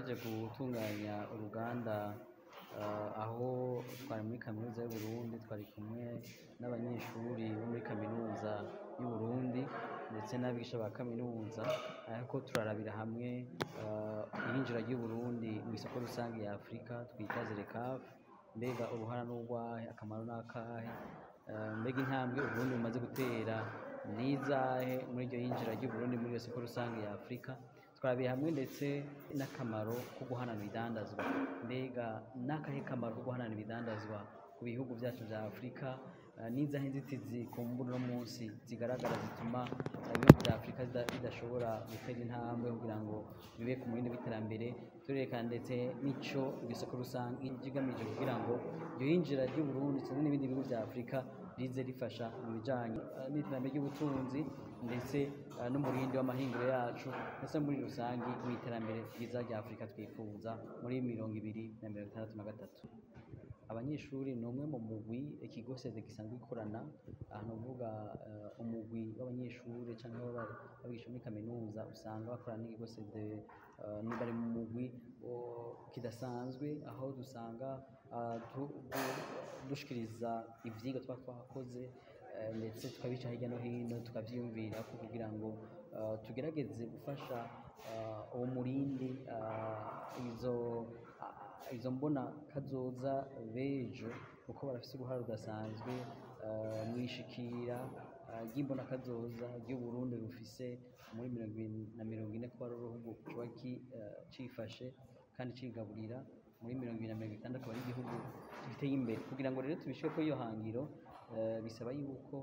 Twaje gutunganya uruganda aho twari muri Kaminuza y'Uburundi, twari kumwe n'abanyeshuri bo muri Kaminuza y'Uburundi ndetse n'abigisha ba kaminuza, ariko turarabira hamwe iyinjira ry'Uburundi mw'isoko rusange ya Afrika twita ZLECAf. Mbega uruhara n'urwahe, akamaro n'akahe? Mbega intambwe Uburundi bumaze gutera n'izahe muri iryo yinjira ry'Uburundi muri iyo soko rusange ya Afrika? Twarabiye hamwe ndetse n'akamaro ko guhanana ibidandazwa. Mbega n'akahe kamaro ko guhanana ibidandazwa ku bihugu vyacu vya Afrika? N'izahe nzitizi kumbura uno munsi zigaragara zituma ibihugu vya Afrika bidashobora gutera intambwe kugira ngo bibe ku murindi w'iterambere? Turerekana ndetse n'ico iryo soko rusange rigamije kugira ngo iryo yinjira ry'Uburundi ndetse n'ibindi bihugu vya Afrika rize rifasha mu bijanye n'iterambere ry'ubutunzi ndetse n'umurindi w'amahinguro yacu, ndetse muri rusange mw'iterambere ryiza rya Afrika twifuza muri 2063. Abanyeshuri ni umwe mu mugwi ikigo CEDE gisanzwe gikorana. Aha novuga umugwi w'abanyeshuri canke w'abigisha muri kaminuza usanga bakorana n'ikigo CEDE, bari mu mugwi kidasanzwe, aho dusanga dushikiriza ivyigwa tuba twakoze, ndetse tukabica hirya no hino, tukavyiyumvirako kugira ngo tugerageze gufasha uwo murindi, izo mbona kazoza b'ejo, kuko barafise uruhara rudasanzwe mw'ishikira ry'imbona kazoza ry'Uburundi bufise muri 2040, kuba ari uruhugu coba cifashe kandi cigaburira, muri 2060 akaba ari igihugu giteye imbere. Kugira ngo rero tubishikeko iyo hangiro, bisaba yuko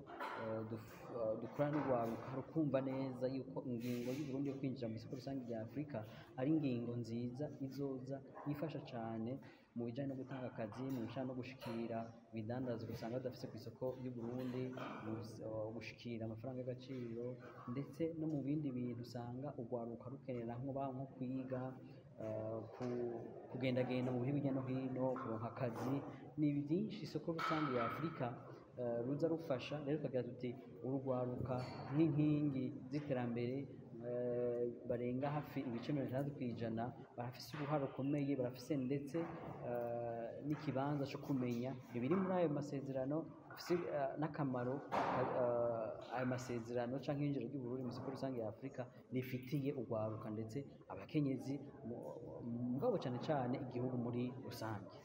dukorana n'urwaruka rukumva neza yuko ingingo y'Uburundi yo kwinjira mw'isoko rusange rya Afrika ari ingingo nziza izoza ifasha cane mu bijanye no gutanga akazi, mu bijanye no gushikira ibidandazwa usanga badafise kw'isoko y'Uburundi, mu gushikira amafaranga y'agaciro, ndetse no mu bindi bintu usanga urwaruka rukenera, nko kwiga, kugendagenda mu bihugu hirya no hino, kuronka akazi. Ni vyinshi isoko rusange ya Afrika ruza rufasha. Rero tukagira tuti urwaruka nk'inkingi z'iterambere, barenga hafi ibice 60%, barafise uruhara rukomeye, barafise ndetse n'ikibanza co kumenya ibiri muri ayo masezerano, bafise n'akamaro ayo masezerano canke iyinjira ry'Uburundi mw'isoko rusange ya Afrika rifitiye urwaruka ndetse abakenyezi, mugabo cane cane igihugu muri rusange.